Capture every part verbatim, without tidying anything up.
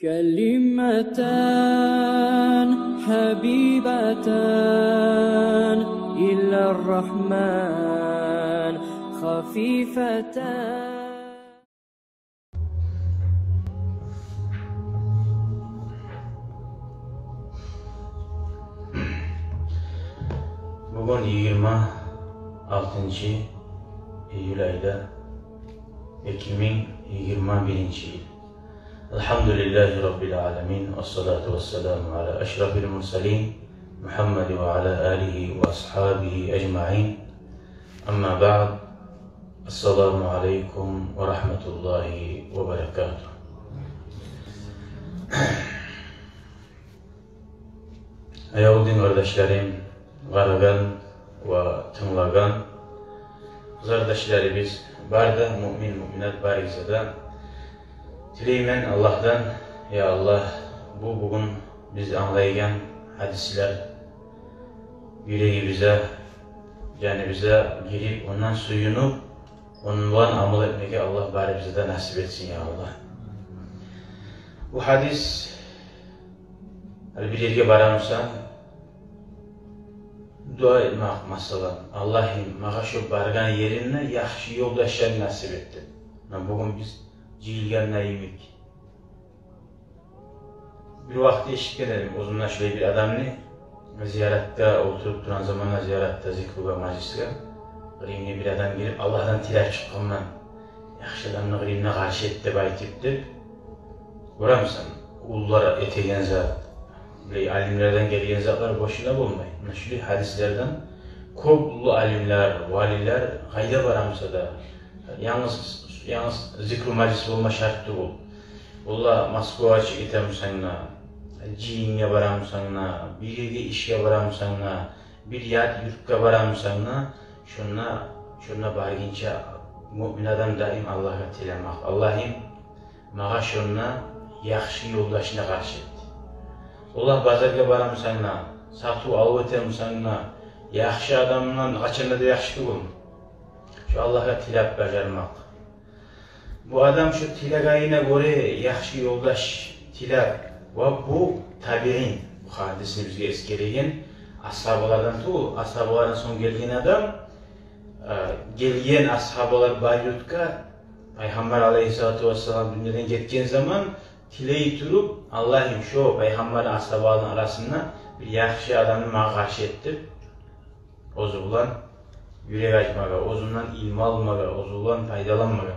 كلمتان حبيبتان إلى الرحمن خفيفتان. Бугюн йигирма алтынчы июль айда, эки минг йигирма биринчи йыл. الحمد لله رب العالمين، والصلاة والسلام على أشرف المرسلين محمد وعلى آله وأصحابه أجمعين. أما بعد، السلام عليكم ورحمة الله وبركاته. Аявлу дин къардашларым, къарагъан ва тынглагъан къызардашларыбыз бар да, муъмин, муъминат барыгъызгъа да тилеймен Аллагьдан, я Аллагь, бу бугюн биз англайгъан гьадислер юрегибизге, жаныбызгъа гирип, ондан сююнюп, ону булан амал этмеге Аллагь барыбызгъа да насип этсин, я Аллагь. Бу гьадис, гьали бир ерге барамысан, дуа этмек, масала: «Аллагьым, магъа шо баргъан еримде яхшы ёлдашлар насип эт», – деп. Муна бугюн биз жыйылгъанда йимик. Бир вакъти эшитген эдим оьзюмден шулай бир адамны, зияратгъа олтуруп турагъан заманда, зияратда, зикругъа, мажлисге, къырыйына бир адам гелип, Аллагьдан тилеп чыкъгъанман, яхшы адамны къырыйына къаршы эт деп айтып, деп. Гёремисен, уллулар этеген зат, булай алимлерден гелген затлар бошуна болмай. Муна шулай гьадислерден кёп уллу алимлер, валилер къайда барамыса да, янгыз, янгыз зикру мажлис болма шарт тюгюл. Олар Москвагъа чыгъып гетемисен де, жыйынгъа барамысан да, бир ерге ишге барамысан да, бир ят юртгъа барамысан да, шонда, шонда баргъынча муъмин адам даим Аллагьгъа тилемек: «Аллагьым, магъа шонда яхшы ёлдашны къаршы эт». Олар базаргъа барамысан да, сатыв-алыв этемисен де, яхшы адамдан къачан да яхшы тюгюлмю? Шо Аллагьгъа тилеп бажармакъ. Бу адам шо тилегенине гёре яхшы ёлдаш тилеп, ва бу табиин, бу гьадисни бизге эсгереген асгьабалардан тюгюл, асгьабалардан сонг гелген адам, э, гелген асгьабалар бар юртгъа, Пайхаммар алайгьиссалату вассалам дюньядан гетген заман тилей туруп: «Аллагьым, шо Пайхаммарны асгьабаларыны арасында бир яхшы адамны магъа къаршы эт», – деп. Оьзю булан юрек ачмагъа, оьзюнден илму алмагъа, оьзю булан пайдаланмагъа.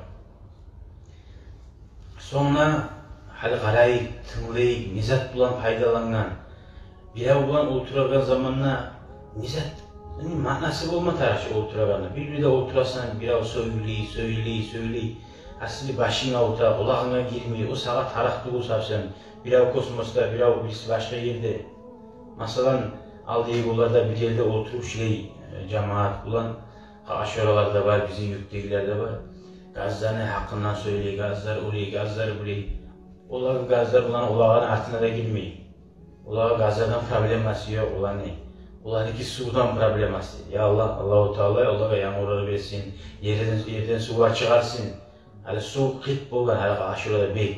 Сонг да гьали къарайыкъ, тынглайыкъ, не зат булан пайдалангъан. Бирев булан олтурагъан заманда не зат, не маънасы болма тарыкъ шо олтурагъанда. Бир-бирде олтурасан, бирев сёйлей, сёйлей, сёйлей. Асли башынг авурта, къулагъынга гирмей, о сагъа тарыкъ тюгюл совсем. Бирев космосда, бирев бириси башгъа ерде. Масала, алдагъы гюнлерде бир ерде олтуруп, шулай, э, жамаат булан, къа-, ашёралар да бар, бизин юртдагъылар да бар. Газланы гьакъындан сёйлей, газлар олай, газлар булай. Олар газлар булан, оланы артына да гирмей. Олагъа газлардан проблемасы ёкъ оланы. Оланыки сувдан проблемасы. Я Аллагь, Аллагьу Таала олагъа янгурлар берсин, ерден, ерден сувлар чыгъарсын. Гьали сув къыт болгъан, гьали ашёрада бек.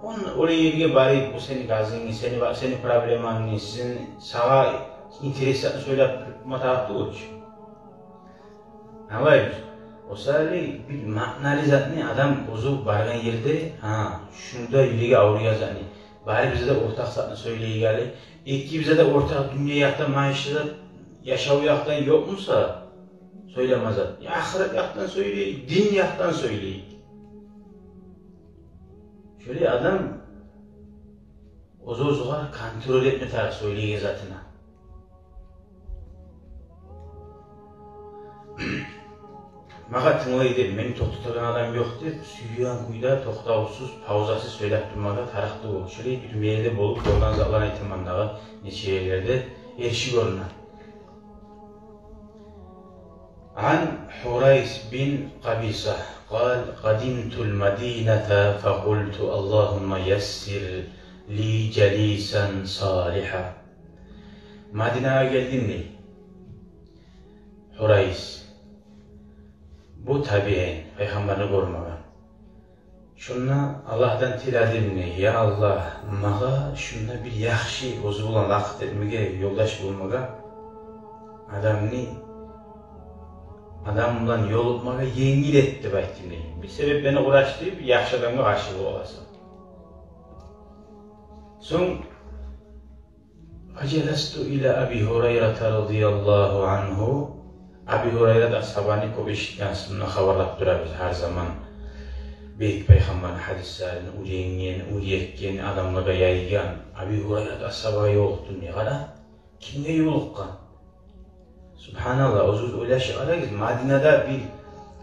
Он, олай ерге барып, бу сени газынгны, сени ва-, сени проблемангны, сизин, сагъа интерес затны сёйлеп турма тарыкъ тюгюл чю. Англаймысыз? О саялы бир маъналы затны адам оьзю баргъан ерде, гьа, шунда юреги авруйгъан затны, барыбызгъа да ортакъ затны сёйлейик гьали. Экибизге де ортакъ дюнья якъдан, маишат, яшав якъдан ёкъмуса сёйлеме зат, я ахырат якъдан сёйлейик, дин якъдан сёйлейик. Шолай адам оьз-оьзюне контроль этме тарыкъ сёйлейген затына. Магъа тынглай деп, мени токътатагъан адам ёкъ деп, сюйген кюйде токътавсуз, паузасыз сёйлеп турмагъа тарыкъ тюгюл. Шолай бир мейилли болуп, гёрген затланы айтаман дагъы, нече ерлерде эрши гёрюне. عن حريث بن قبيصة قال: قدمت المدينة فقلت: اللهم يسر لي جليسا صالحا. Мадинагъа гелдим, дей Хурайс. Бу табиин, пайхаммарны гёрмеген. Шунда Аллагьдан тиледим, я Аллагь, магъа шунда бир яхшы, оьзю булан вакъти этмеге, ёлдаш болмагъа адамны, адам булан ёлукъмагъа енгил эт деп айтдым дей. Бир себеплени къураш деп, бир яхшы адамгъа къаршы боласан. Сонг فجلست إلى أبي هريرة رضي الله عنه. Аби Гьурайрат асгьабаны кёп эшитгенсиз, муна хабарлап турабыз гьар заман. Бек Пайхаммарны гьадислерин уьйренген, уьйретген, адамлагъа яйгъан Аби Гьурайрат асгьабагъа ёлукъдум дей. Къара, кимге ёлукъгъан? Субгьаналлагь, оьзюгюз ойлашып къарагъыз, Мадинада бир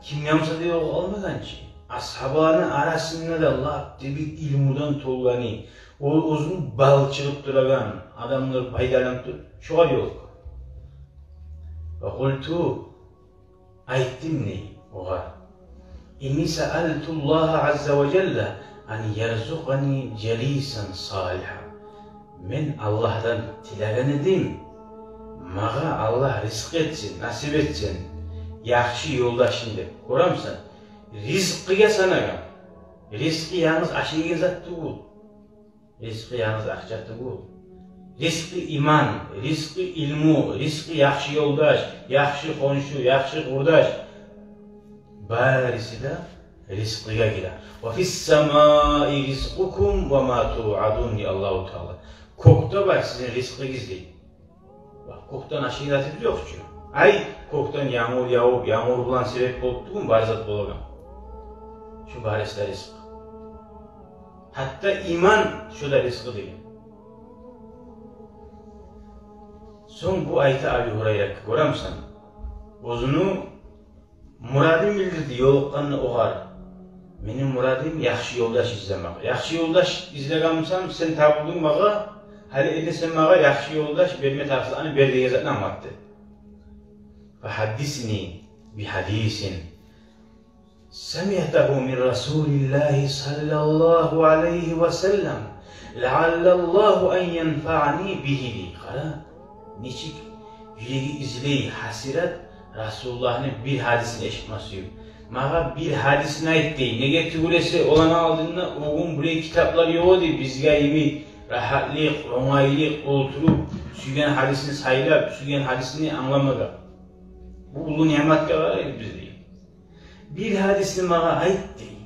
кимге буса да ёлугъуп къалмагъан чы. Асгьабаланы арасында да лап да бир илмудан толгъаны, о оьзюню балчыгъып турагъан, адамлар пайдаланып тур, шогъар ёлукъгъан. فقلت, айтдым дей огъар: إني سألت الله عز وجل أن يرزقني جليسا صالحا. Мен Аллагьдан тилеген эдим, магъа Аллагь ризкъы этсин, насип этсин яхшы ёлдашны деп. Гёремисен, ризкъыгъа санагъан. Ризкъы янгыз ашайгъан зат тюгюл. Ризкъы янгыз акъча тюгюл. Ризкъы иман, ризкъы илму, ризкъы яхшы ёлдаш, яхшы хоншу, яхшы къурдаш. Бариси де ризкъыгъа гире. وفي السماء رزقكم وما توعدون, дей Аллагьу Таала. Кёкде бар сизин ризкъыгъыз, дей. Бакъ, кёкден ашайгъан затыбыз ёкъ чу. Ай, кёкден янгур явуп, янгур булан себеп болуп тюгюл бар зат болагъан. Шу бариси де ризкъы. Гьатта иман шу да ризкъы деген. Сонг бу айта Аби Гьурайрагъа, гёремисен, оьзюню мурадын билдирди ёлукъгъанда огъар. Мени мурадым яхшы ёлдаш излемек. Яхшы ёлдаш излеген бусам, сен табулдунг магъа, гьали энни сен магъа яхшы ёлдаш берме тарыкълыкъны бер деген затны англатды. فحدثني بحديث سمعته من رسول الله صلى الله عليه وسلم لعل الله أن ينفعني به, дей. Къара, нечик юреги излей, гьасирет, Расулуллагьны бир гьадисин эшитме сююп. Магъа бир гьадисин айт, дей. Неге тюгюл эсе, оланы алдында о гюн булай китаплар ёкъ эди бизге йимик рагьатлыкъ, онгайлыкъ олтуруп, сюйген гьадисин сайлап, сюйген гьадисин англамагъа. Бу уллу ниъматгъа къарайбыз биз, дей. Бир гьадисни магъа айт, дей.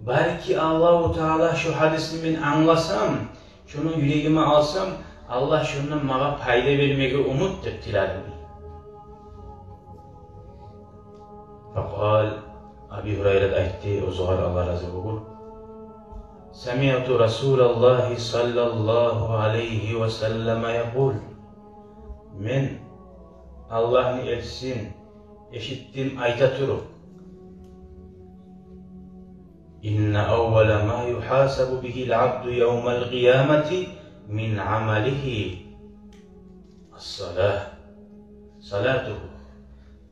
Балики Аллагьу Таала, шу гьадисни мен англасам, шуну юрегиме алсам, Аллагь шундан магъа пайда бермеге умут деп тиледим, дей. فقال, Аби Гьурайрат айтды, оьзюгер Аллагь рази болгъур: سمعت رسول الله صلى الله عليه وسلم يقول. Мен Аллагьны элчисин эшитдим айта туруп: إن أول ما يحاسب به العبد يوم القيامة من عمله الصلاة، صلاته.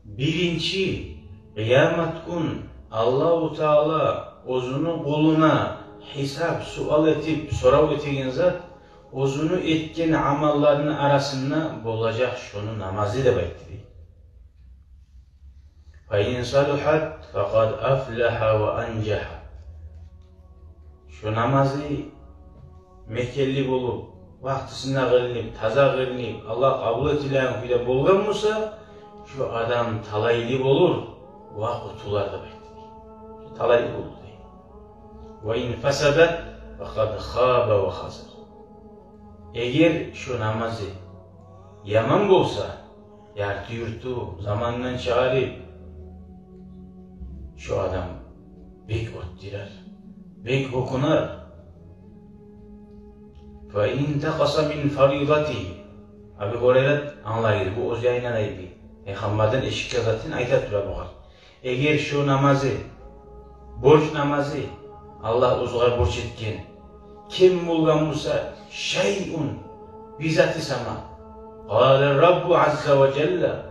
Биринчи къыямат гюн Аллагьу Таала оьзюню къулуна гьисап, суал этип, сорав этеген зат оьзюню этген амалларыны арасында болажакъ шону намазы деп айтды, дей. فإن صلحت فقد أفلح وأنجح. Шо намазы мекенли болуп, вакътисинде къылынып, таза къылынып, Аллагь къабул этилеген кюйде болгъан буса, шо адам талайлы болур ва къутулар деп айтды, дей. Шо талайлы болур, дей. وإن فسدت فقد خاب وخسر. Эгер шо намазы яман болса, ярты-юрту, замандан чыгъарып, шо адам бек оттурар, бек гьёкюнер. فإن انتقص من فريضته. Аби Гьурайрат, англагъыз, бу оьзю янындан айтды. Пайхаммардан эшитген затын айта тура бугъар. Эгер шо намазы, борч намазы, Аллагь оьзюне борч этген, кем болгъан буса, شيء, бир заты сама, قال الرب عز وجل,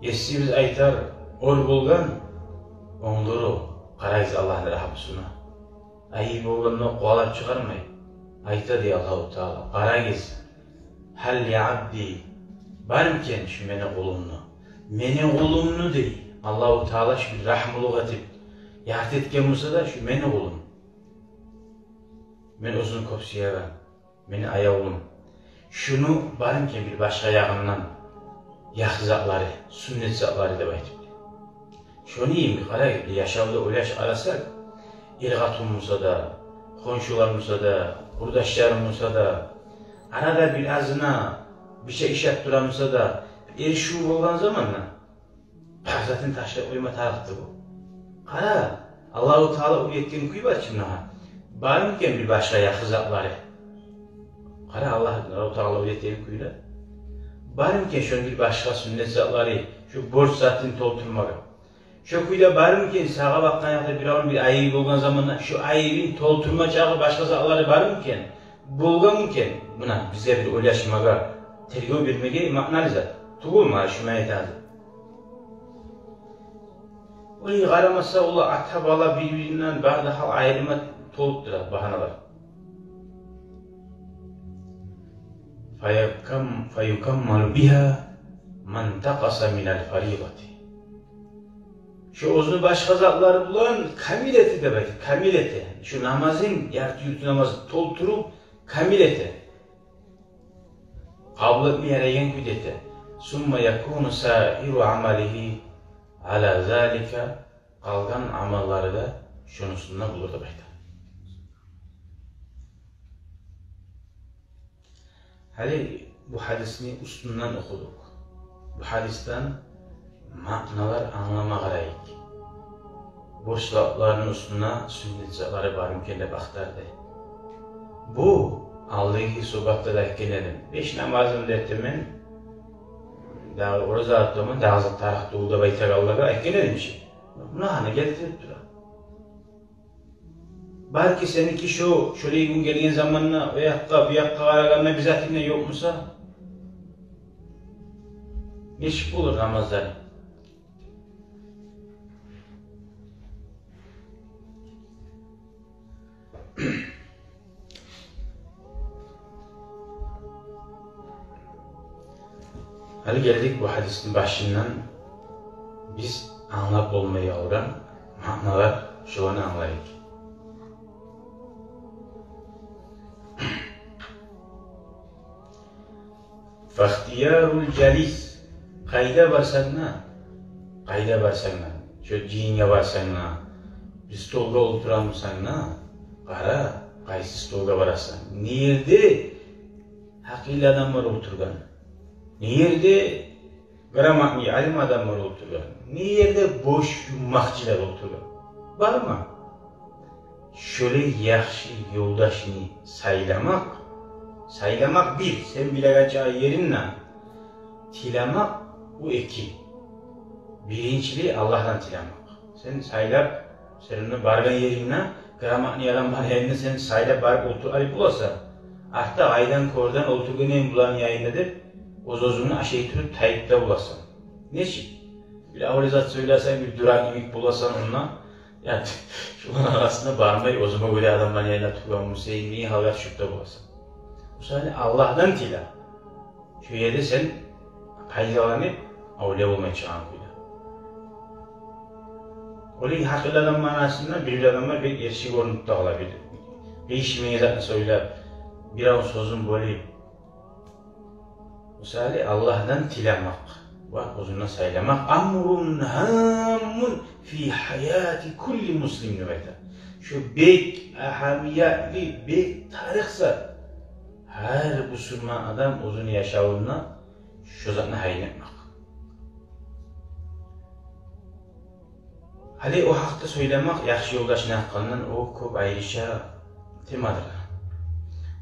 Есибиз айтар: оьр болгъан, онгдуруп къарайбыз Аллагьны рагьмусуна. Айып болгъанда къувалап чыгъармай, айта, дей, Аллагьу Таала: къарайбыз, هل لعبدي, бармы экен шу мени къулумну? Мени къулумну, дей, Аллагьу Таала шу бир рагьмулукъ этип, Ярты этген буса да, шу мени къулум. Мен оьзюн кёп сюеген, мени аявлум. Шуну бармикен бир башгъа ягъындан яхшы затлары, сюннет затлары деп айтып. Шону йимик, къарайыкъ, яшавда ойлашып къарасакъ, эр-къатын буса да, хоншулар буса да, къурдашларым буса да, арада бир азына бир шей ишлеп тура буса да, эришив болгъан заманда, парзатын ташлап къойма тарыкъ тюгюл. Къара, Аллагьу Таала уьйретген кюй бар чы муна. Бармикен бир башгъа яхшы затлары? Къара, Аллагьу Таала уьйретген кюйлер. Бармикен шону бир башгъа сюннет затлары, шо борч затын толтурмагъа? Шо кюйде бармикен сагъа бакъгъан якъда биревню бир айыбы болгъан заманда, шо айыбын толтурма чакъы башгъа затлары бармикен? Болгъанмикен? Муна бизге бир ойлашмагъа, тергев бермеге маъналы зат тюгюлмю шу мен айтагъан зат? Олай къарамаса, олар ата-бала бир-биринден бары да гьал айырма толуп тура багьаналар. Фаюкам-, фаюкаммалу бигьа ман такъаса минал фаридати. Шо оьзюню башгъа затлары булан камил эте деп айта, камил эте. Шо намазын, ярты-юрту намазны толтуруп камил эте. Къабул этме ярайгъан кюйде эте. Сумма якуну саиру амалигьи ала залика, къалгъан амаллары да шону уьстюнде болур деп айта. Гьали бу гьадисни уьстюнден охудукъ. Бу гьадисден маъналар англама къарайыкъ. Борч затларыны уьстюнде сюннет затлары бармикен деп ахтарды. Бу алдагъы сугьбатда да айтгъан эдим. Беш намазымны да этемен, дагъы ораза да тутаман, дагъы зат тарыкъ тюгюл деп айтагъанлагъа айтгъан эдим чи. Муна гьана гелтирип тура. Балики сеники шо, шолай гюн гелген заманда о якъгъа, бу якъгъа къарагъанда бир затынг да ёкъ буса, нечик болур намазларынг? Гьали гелдик бу гьадисни башындан биз англап болмай къалгъан маъналар, шоланы англайыкъ. Фахтиярул жалис. Къайда барсанг да, къайда барсанг да, шо жыйынгъа барсанг да, бир столгъа олтурамысан да, къара, къайсы столгъа барасан. Не ерде гьакъыллы адамлар олтургъан, не ерде грамотный, алим адамлар олтургъан, не ерде бош юммакъчылар олтургъан. Барма. Шолай яхшы ёлдашны сайламакъ, сайламакъ бир, сен билеген чакъы еринде тиламакъ, бу эки. Биринчилей Аллагьдан тиламакъ. Сен сайлап, сен онда баргъан ерингде, грамотный адам бар еринде сен сайлап барып олтуруп алып боласан. Артда къайдан-кёрден олтургъан эдим буланы янында деп, оьз-оьзюнгню ашай туруп тайып да боласан. Нечик? Бир авлезат сёйлесенг, бир дурак йимик боласан онда. Я, шоланы арасына бармай, оьзюме гёре адамланы янында тургъан бусайым, не гьалгъа тюшюп де боласан. Мисали, Аллагьдан тиле. Шо ерде сен пайдаланып, авлия болмай чыгъагъан кюйде. Олай гьакъыллы адамланы арасында бир-бир адамлар бек эрши гёрюнюп де къала, бир, бир иши мен затны сёйлеп, бирев сёзюн бёлюп. Мисали, Аллагьдан тиламакъ ва оьзюнден сайламакъ. Амрун гьаммун фи гьаяти кулли муслим деп айта. Шо бек агьамиятлы, бек тарыкъ зат. Гьар бусурман адам оьзюню яшавунда шо затны гьайын этмек. Гьали о гьакъда сёйлемек, яхшы ёлдашны гьакъындан, о кёп айрыча темадыр.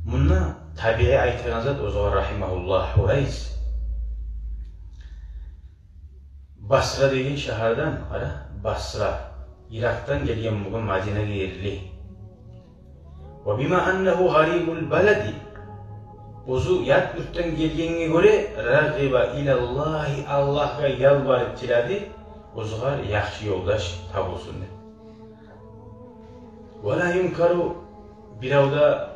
Мунда табигъи айтагъан зат, оьзюгъар рагьимагьуллагь, Гьурайс Басра деген шагьардан, къара, Басра, Иракъдан гелген бугюн Мадинагъа ерли. Ва бима аннагьу гъарибул балади, оьзю ят юртдан гелгенге гёре, рагъиба илаллагьи, Аллагьгъа ялбарып тиледи, оьзюгъар яхшы ёлдаш табулсун деп. Ва ла юнкару, бирев де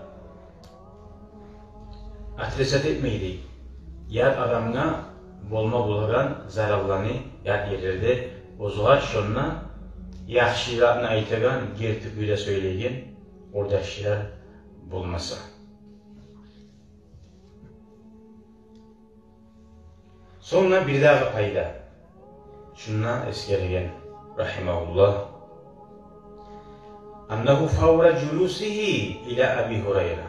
отрицать этмейди ят адамгъа болма болагъан заралланы ят ерлерде, оьзюгъар шонда яхшы затны айтагъан, герти кюйде сёйлейген къурдашлар болмаса. Сонг да бирдагъы пайда. Шунда эсгерген, рахимагьуллагь, аннагьу фавра жулусигьи ила Аби Гьурайра.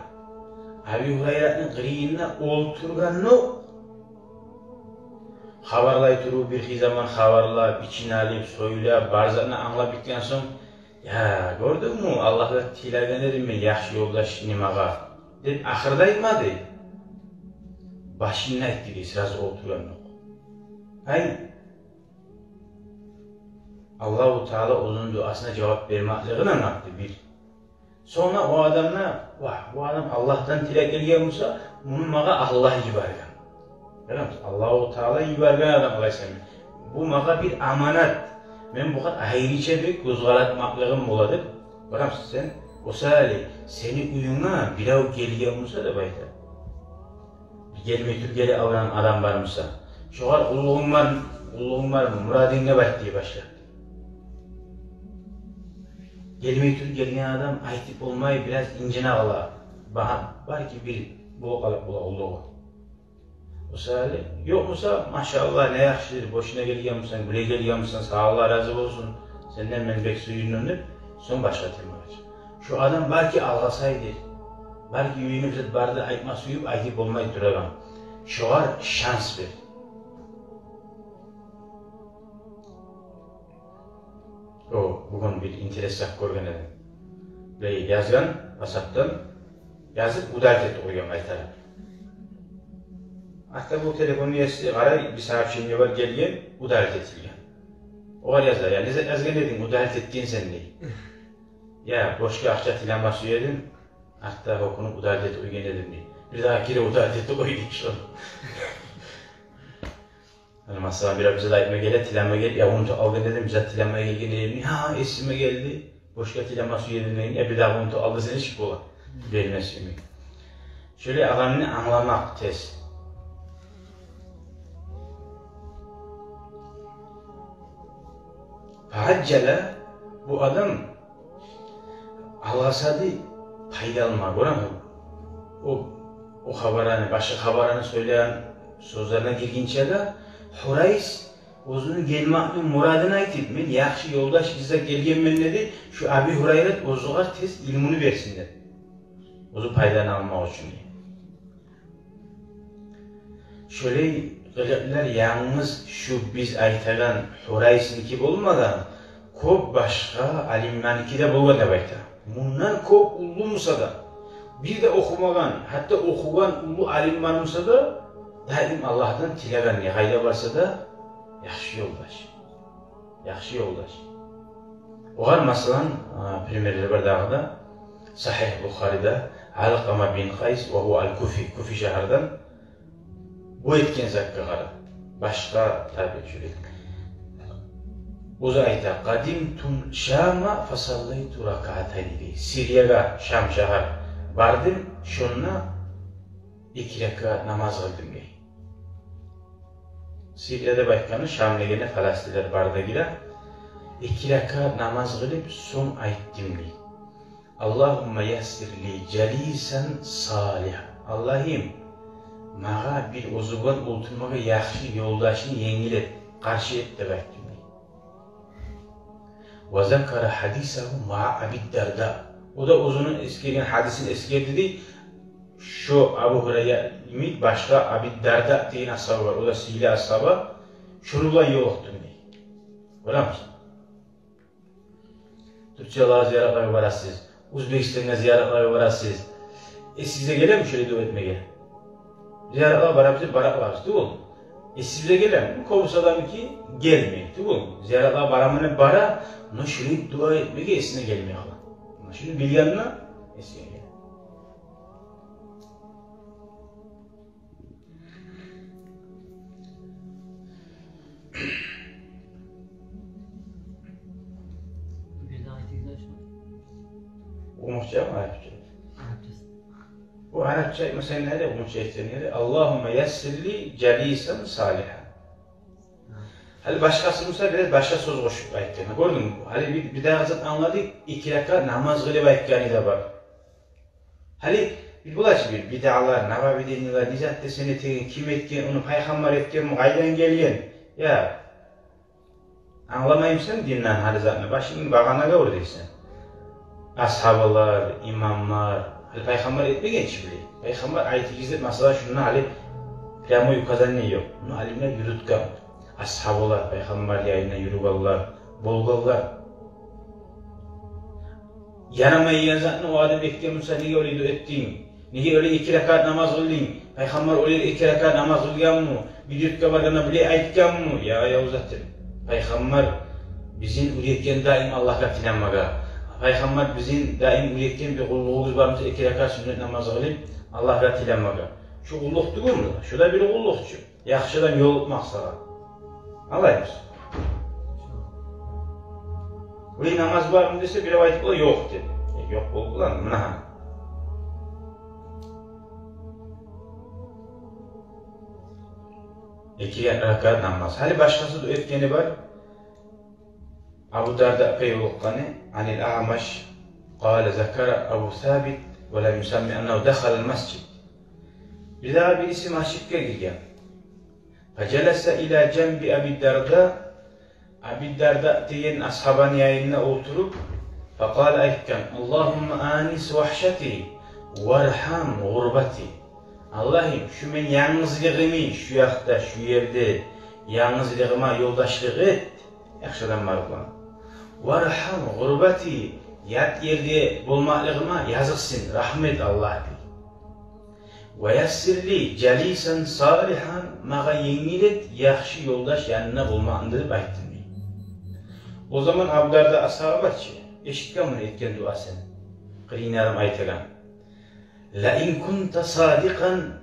Аби Гьурайратны къырыйында олтургъандокъ, хабарлай туруп, бир хизаман хабарлап, ичин алып, сёйлеп, бар затны англап битген сонг, «Я, гёрдюнгмю, Аллагьгъа тилеген эдим мен яхшы ёлдашны магъа», — деп ахырда айтмады. Башында айтды дей, сразу олтургъандокъ. Ай, Аллагьу Таала оьзюню дуасына жавап бермеклигин англатды бир. Сонг да о адам да: «Вагь, бу адам Аллагьдан тилеп гелген буса, муну магъа Аллагь йиберген. Гёремисиз, Аллагьу Таала йиберген адам алайса. Бу магъа бир аманат. Мен бугъар айрыча бир гёз къаратмакълыгъым бола», — деп. «Гёремисиз сен, о саялы сени уьюнге бирев гелген буса, — деп айта, — гелмей туруп геле алгъан адам бар буса, шогъар къуллугъунг бар, къуллугъунг бармы, мурадынг не бар?» — деп башлап. Гелмей туруп гелген адам айтып болмай, бираз инжине къала. Багьа, балики, бир болуп къалып бола къуллугъу. О саялы, ёкъ буса, машаллагь, не яхшы, бошуна гелген бусанг, гюле гелген бусанг, сагъа Аллагь рази болсун, сенден мен бек сююндюм деп, сонг башгъа темагъа чыкъ. Шо адам балики алгъасайдыр, балики уьюнде бир зат барды, айтма сююп, айтып болмай турагъан. Шогъар шанс бер. О, бугюн бир интерес зат гёрген эдим. Булай язгъан, ватсапдан язып, удалить этип къойгъан къайтарып. Артда бу телефонну еси къарай, бир сообщение бар гелген, удалить этилген. Огъар яза: «Я, не зат язгъан эдинг, удалить этген сен», — дей. «Я, бошгъа акъча тилеме сюе эдим, артда гьёкюнюп удалить этип къойгъан эдим», — дей. Бирдагъы керен удалить этип къой дей шону. Гьали, масала, бирев бир зат айтма геле, тилеме геле, я, унутуп алгъан эдим, бир зат тилеме гелген эдим, я, эсиме гелди, бошгъа тилеме сюе эдим деген, я, бирдагъы унутуп алды, сен нечик бола? Берме сюймей. Шолай адамны англамакъ тез. Фаажжала, бу адам алгъасады, пайда алма, гёремисиз? О, о хабарны, башгъа хабарны сёйлеген сёзлерине гиргинче де, Гьурайс оьзюню гелмекни мурадын айтып, «Мен яхшы ёлдаш излеп гелгенмен», — деди, шу Аби Гьурайрат оьзюгер тез илмуну берсин деп, оьзю пайданы алмакъ учун, дей. Шолай къылыкълар янгыз шу биз айтагъан Гьурайсники болмагъан, кёп башгъа алимлерники де болгъан деп айта. Мундан кёп уллу буса да, бир де охумагъан, гьатта охугъан уллу алим бар буса да, даим Аллагьдан тилеген, не къайда барса да, яхшы ёлдаш. Яхшы ёлдаш. Огъар, масала, а, примерлер бар дагъы да. Сагьигь Бухарида Алкъама бин Къайс, ва гьува аль-Куфи, Куфи шагьардан, бу этген затгъа къара. Башгъа табиъ шулай. Оьзю айта: «Къадимту Шама фасаллайту ракаатайни», — дей. Сириягъа, Шам шагьар, бардым, шонда эки ракаат намаз къылдым, дей. Сирия деп айтгъаны Шам дегени Фаластинлер бардагъы да. Эки ракаат намаз къылып, сонг айтдым, дей: «Аллагьумма яссир ли жалисан салигьа». Аллагьым, магъа бир оьзю булан олтурмагъа яхшы ёлдашны енгил эт, къаршы эт деп айтдым, дей. Ва закара гьадисагьу маа Аби Дарда. О да оьзюню эсгерген гьадисин эсгерди, дей. Шо Абу Гьурайра йимик башгъа Аби Дарда деген асгьаба бар. О да сыйлы асгьаба. Шону булан ёлукъдум, дей. Гёремисиз? Турциягъа зияратлагъа барасыз, Узбекистангъа зияратлагъа барасыз. Эсигизге гелеми шолай дуа этмеге? Зияратлагъа барабыз деп бара къалабыз, тюгюл. Эсигизге гелеми? Кёбюсю адамныки гелмей, тюгюл. Зияратлагъа бараман деп бара, но шолай дуа этмеге эсине гелмей къала. Муна шуну билгенде эсине геле. Бир дагъы айтыгъыз, шо. Къумукъча ма, арапча? Арапчасы. Бу арапча айтмасанг да, къумукъча айтсанг да. Аллагьумма яссир ли жалисан салигьа. Гьали башгъасы буса бираз башгъа сёз къошуп айтгъан. Гёрдюнгмю? Гьали бир, бир дагъы зат англадыкъ, эки ракаат намаз къылып айтгъаны да бар. Гьали бир болачы бир бидъалар, нававидениялар, не зат десенг этеген, ким этген, ону пайхаммар этгенми, къайдан гелген? Я, англамаймысан динден гьали затны, башынгны багъанагъа ур дейсен. Асгьабалар, имамлар, гьали пайхаммар этмеген чи биле. Пайхаммар айтыгъыз деп, масала, шунда гьали прямой указание ёкъ. Муну алимлер юрютген. Асгьабалар, пайхаммар янында юрюгенлер, болгъанлар. Ярамайгъан затны о адам этген буса, неге олай этдинг? Неге олай эки ракаат намаз къылдынг? Пайхаммар олай эки ракаат намаз къылгъанмы? Бир юртгъа баргъанда булай айтгъанмы? Я, я, узатдым. Пайхаммар бизин уьйретген даим Аллагьгъа тилемеге. Пайхаммар бизин даим уьйретген: бир къуллугъугъуз бар буса, эки ракаат сюннет намаз къылып, Аллагьгъа тилемеге. Шу къуллукъ тюгюлмю? Шу да бир къуллукъ чу. Яхшыдан ёлукъмакъ сагъа. Алаймысыз? Булай намаз бармы десе, бирев айтып бола, ёкъ деп. Э, ёкъ болуп боламы? Муна гьана. Эки ракаат намаз. Гьали башгъасы да этгени бар. Абу Дарда пей болуп къаны, анил Аъмаш, къала, закара Абу Сабит, ва лам юсамми аннагьу дахалал масжид. Бир дагъы бириси межитге гирген. Фажаласа ила жанби Аби Дарда, Аби Дарда деген асгьабаны янында олтуруп, факъала, айтгъан: «Аллагьумма анис вагьшати, варгьам гъурбати». Аллагьым, шу мен янгызлыгъымны, шу якъда, шу ерде янгызлыгъыма ёлдашлыкъ эт, яхшы адамлар булан. «Варгьам гъурбати», ят ерде болмакълыгъыма языкъсын, рагьму эт, Аллагь, дей. «Ва яссир ли жалисан салигьан», магъа енгил эт яхшы ёлдаш янында болмакъны, деп айтдым, дей. О заман Абу Дарда асгьаба чы эшитген муну этген дуасын. Къырыйында адам айтагъан: «Ла ин кунта садикъан,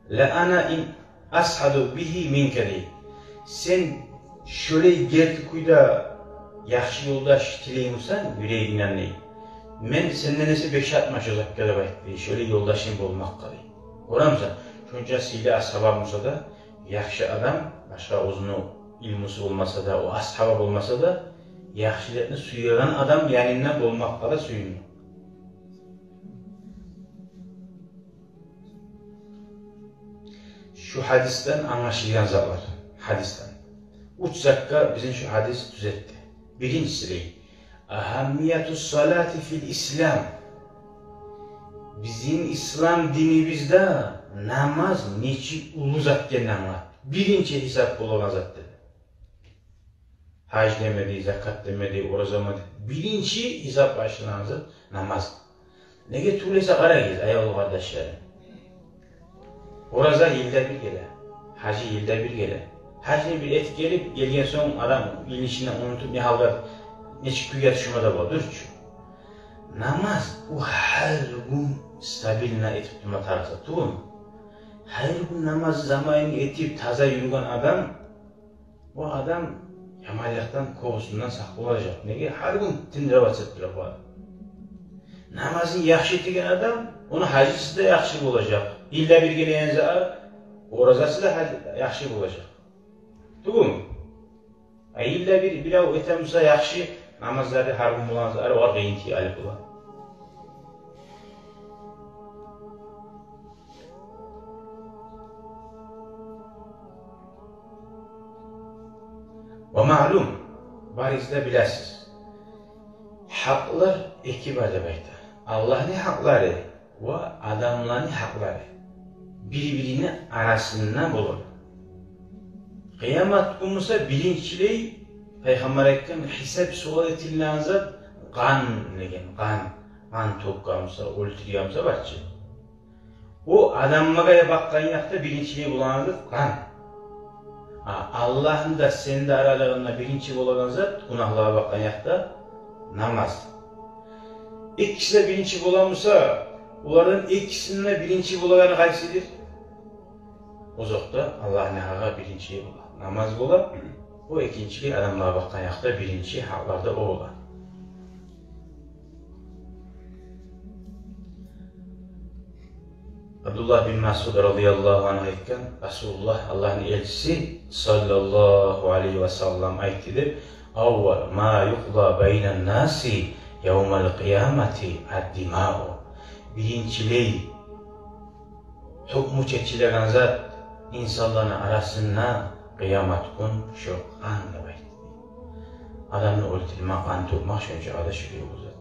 ла ана ин асъаду бигьи минка», дей. Сен шолай герти кюйде яхшы ёлдаш тилей бусанг юрегингден, дей, мен сенден эсе бек шатман шо затгъа, деп айтды, дей, шолай ёлдашынг болмакъгъа, дей. Гёремисен, шонча сыйлы асгьаба буса да, яхшы адам, башгъа оьзюню илмусу болмаса да, о асгьаба болмаса да, яхшылыкъны сюеген адам янында болмакъгъа да сююне. Шу гьадисден англашылгъан затлар. Гьадисден уьч затгъа бизин шу гьадис тюзетди. Биринчиси, дей, агьаммияту салати фил ислам. Бизин ислам динибизде намаз нечик уллу зат экенин англатды. Биринчи гьисап болагъан зат, деди. Гьаж демеди, закат демеди, ораза демеди. Биринчи гьисап башланагъан зат намаз. Неге тюгюл эсе, къарагъыз, аявлу къардашларым. Ораза йылда бир геле, гьажы йылда бир геле. Гьажны бир этип гелип, гелген сонг адам йылны ичинде унутуп, не гьалгъа, нечик кюйге тюшме де бола, дюр чю. Намаз, о гьар гюн стабильно этип турма тарыкъ зат тюгюлмю? Гьар гюн намаз заманын этип, таза юрюген адам, о адам яманлыкъдан, кёбюсюнден сакъ болажакъ. Неге? Гьар гюн тренироваться этип тура бу адам. Намазын яхшы этеген адам, ону гьажысы да яхшы болажакъ. Йылда бир гелеген зат, оразасы да гьаж-, яхшы болажакъ. Тюгюлмю? А йылда бир, бирев этеген буса яхшы намазланы, гьар гюн болагъан зат, огъар къыйынчылыкъ алып бола. Ва маълум, барыгъыз да билесиз, гьакълар эки бар деп айта. Аллагьны гьакълары ва адамланы гьакълары бир-бирини арасында болур. Къыямат гюн буса биринчилей, Пайхаммар айтгъан, гьисап-суал этилинеген зат къан деген, къан, къан тёкген буса, оьлтюрген буса, бар чы. О адамлагъа бакъгъан якъда биринчилей болагъан зат къан. А Аллагьны да, сени де аралыгъында биринчи болагъан зат, гюнагьлагъа бакъгъан якъда, намаз. Экиси де биринчи бола буса, олардан экисинде биринчи болагъаны къайсыдыр? Озокъда, Аллагьны гьакъы биринчи бола, намаз бола. О экинчилей, адамлагъа бакъгъан якъда биринчи гьакъларда о бола. Абдуллагь бин Масъуд радияллагьу ангьу айтгъан: Расулуллагь, Аллагьны элчиси саллаллагьу алайгьи ва саллам айтды деп: «Аввал ма юкъда байнаннаси явмал къиямати аддимау». Биринчилей гьукму чечилеген зат инсанланы арасында къыямат гюн шо къан деп айтды. Адамны оьлтюрме, къан тёкме шончакъы да ширк зат.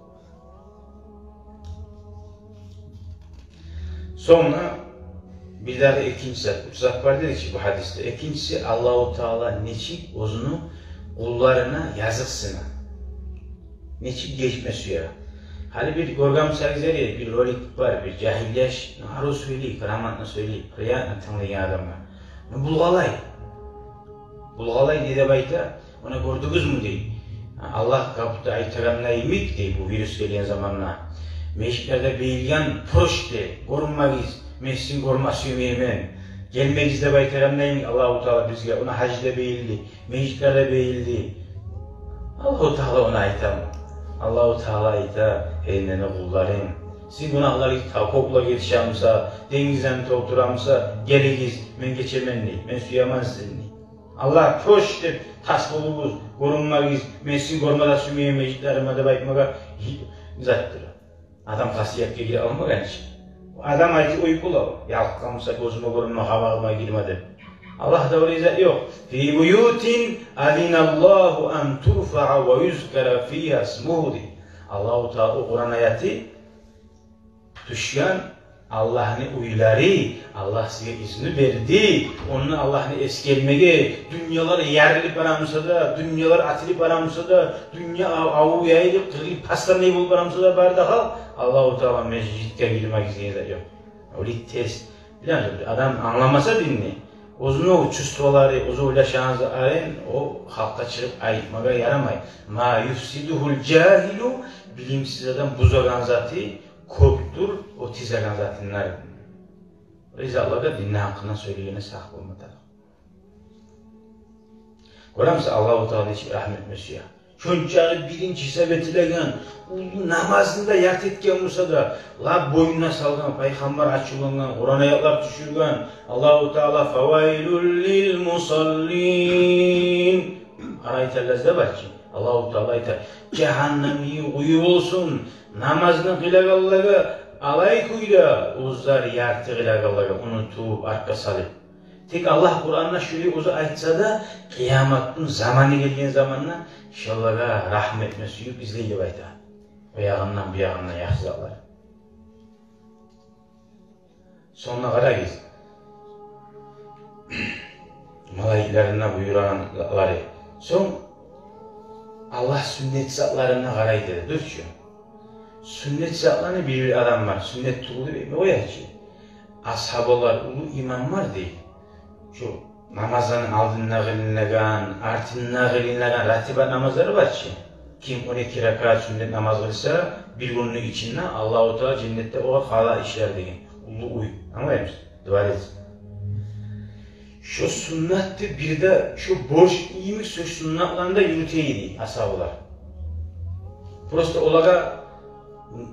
Сонг бирдагъы экинчи зат, уьч зат бар деди чи бу гьадисде. Экинчиси, Аллагьу Таала нечик оьзюню къулларына языкъсына, нечик гечме сюе. Гьали бир гёрген бусагъыз, бир ролик бар, бир жагьил яш, ну, арив сёйлей, грамотно сёйлей, приятно тынглайгъан адамгъа. Ну, булгъалай. Булгъалай не деп айта? Она гёрдюгюзмю дей. Аллагь как будто айтагъандай йимик дей, бу вирус гелген заманда. Межитлерде бейилген: «Прочь, дей, гёрюнмегиз, мен сизин гёрме сюймеймен. Гелмегиз», — деп айтагъандай йимик Аллагьу Таала бизге. Она гьажда бейилди, межитлерде бейилди. Аллагьу Таала она айтамы? Аллагьу Таала айта: «Гьей мени къулларым, сизин гюнагьларыгъыз тав кёклеге етише буса, денгизлени толтура буса, гелигиз, мен гечемен, дей, мен сюемен сизин», — дей. Аллагь: «Прочь, — деп, — тас болугъуз, гёрюнмегиз, мен сизин гёрме де сюймеймен межитлериме», — деп айтмагъа гьи-, затдыр. Адам хасиятгъа гире алмагъан ичи. Адам айтып къоюп бола: «Ялкъгъан буса гёзюме гёрюнме, къабагъыма гирме», — деп. Аллагьда олай зат ёкъ. «Фи буютин азиналлагьу ан турфаа ва юзкара фигьа исмугьу», — дей. Аллагьу Таала, о Къуран аяты тюшген, Аллагьны уьйлери, Аллагь сизге изну берди онда Аллагьны эсгермеге. Дюньялар ярылып бара буса да, дюньялар атылып бара буса да, дюнья ав-, авув яйылып, къырылып, пасданлай болуп бара буса да, бары да гьал, Аллагьу Таала межитге гирмегиз деген зат ёкъ. Олай тез. Билемисиз, адам англамаса динни, оьзюню о чувстволары, оьзю ойлашагъан затларын о халкъгъа чыгъып айтмагъа ярамай. «Ма юфсидугьул жагьилу», билимсиз адам бузагъан заты кёпдюр о тизеген затындан. Олай затлагъа динни гьакъындан сёйлегенде сакъ болма тарыкъ. Гёремисиз, Аллагьу Таала нечик рагьму этме сюе. Шончакъы биринчи гьисап этилеген уллу намазны да ярты этген буса да, лап бойнуна салгъан, пайхаммар ачувлангъан, Къуран аятлар тюшюрген Аллагьу Таала: «Фавайлул лил мусаллин». Къарай, айталлар да бар чы, Аллагьу Таала айта: «Жагьаннамны къую болсун намазны къылагъанлагъа, алай кюйде оьзлер ярты къылагъанлагъа, унутуп, артгъа салып». Тек Аллагь Къуранда шулай оьзю айтса да, къыяматны заманы гелген заманда шолагъа рагьму этме сююп излей деп айта. О ягъындан, бу ягъындан яхшы затлар. Сонг къарагъыз, малайиклерин де буюрагъанлары. Сонг Аллагь сюннет затларына къарай деди, дюр чю. Сюннет затланы бир-бир адам бар, сюннет тюгюл деп этме къоя чы. Асгьабалар, уллу имамлар дей, шу намазланы алдында къылынагъан, артында къылынагъан ратибат намазлары бар чы. Ким он эки ракаат сюннет намаз къылса, бир гюнню ичинде Аллагьу Таала женнетде огъар къала ишлер деген уллу уьй. Англаймысыз? Дворец. Шо суннатны бир де, шо борч йимик шо суннатланы да юрюте эди асгьабалар. Просто олагъа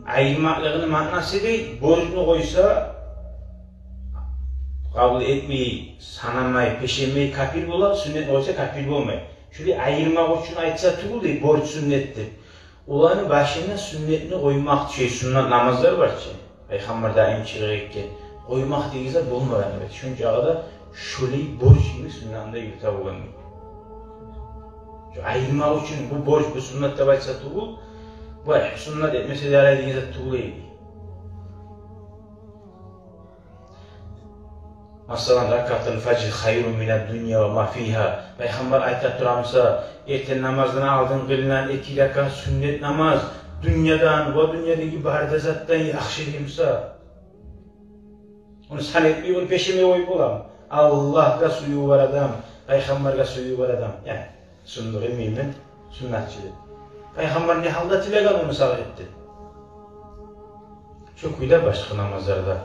айырмакълыгъыны маънасы дей, борчну къойса, къабул этмей, санамай, пешемей, капир бола, суннатны къойса, капир болмай. Шулай айырмакъ учун айтса тюгюл дей, борч, суннат деп. Оланы башына суннатны къоймакъ тюше, суннат намазлар бар чы, пайхаммар даим чыгъып этген, къоймакъ деген зат болмагъан эди. Шончакъы да шолай борч йимик суннатны да юрюте болгъан. Шо айырмакъ учун бу борч, бу суннат деп айтса тюгюл, бу суннат этмесе де ярай деген зат тюгюл эди. Масала, «Ракаатул фажри хайрун минад дунья ва ма фигьа». Пайхаммар айта тура буса, эртен намаздан алдын къылынагъан эки ракаат суннат намаз дюньядан ва дюньядагъы бары да затдан яхшы дей буса, ону сан этмей, ону пешеме къоюп боламы? Аллагьгъа сюювю бар адам, пайхаммаргъа сюювю бар адам, яни, суннат, билмеймен, суннатчы деп. Пайхаммар не гьалда тилеген, ону сагъа эт деп. Шо кюйде башгъа намазлар да,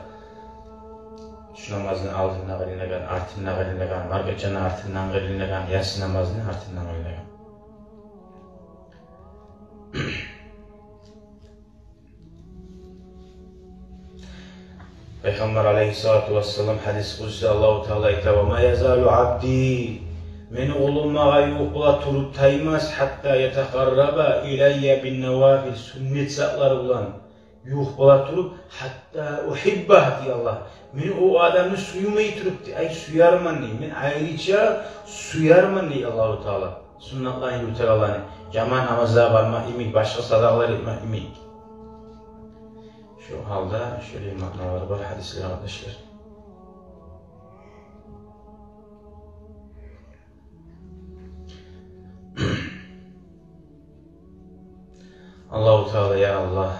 шу намазны алдында къылынагъан, артында къылынагъан, маркачаны артындан къылынагъан, яссы намазны артындан къылынагъан. Пайхаммар алайгьиссалату вассалам гьадис къудсиде Аллагьу Таала айта: «Ва ма язалу абди, мени къулум магъа ювукъ бола туруп таймас, гьатта ятакъарраба илайя бин навафил, суннат затлар булан ювукъ бола туруп, гьатта угьиббагь», – дей Аллагь. «Мен о адамны сюймей туруп, – дей, – ай, сюермен, – дей, – мен айрыча сюермен», – дей Аллагьу Таала. Суннатланы юрютегенлени, жамаат намазлагъа бармакъ йимик, башгъа садагъалар этмек йимик. Шо гьалда шолай маъналар бар гьадислер, къардашлар. Аллагьу Таала, я Аллагь,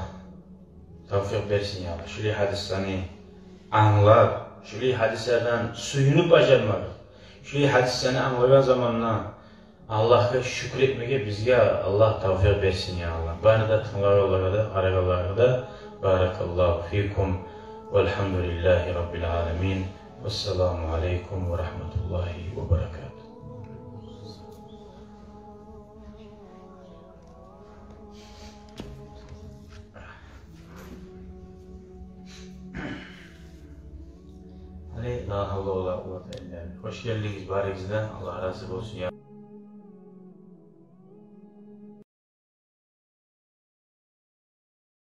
тавфикъ берсин, я Аллагь, шулай гьадислени англап, шулай гьадислерден сююнюп бажармагъа, шулай гьадислени англагъан заманда Аллагьгъа шюкюр этмеге бизге Аллагь тавфикъ берсин, я Аллагь. Бары да тынглагъанлагъа да, къарагъанлагъа да. Баракаллагьу фикум. Валгьамдулиллагьи раббил аламин. Вассаламу алайкум ва рагьматуллагьи ва баракатугь. Али, ла гьавла ва ла къуввата илла биллагь. Хош гелдигиз барыгъыз да. Аллагь рази болсун, я.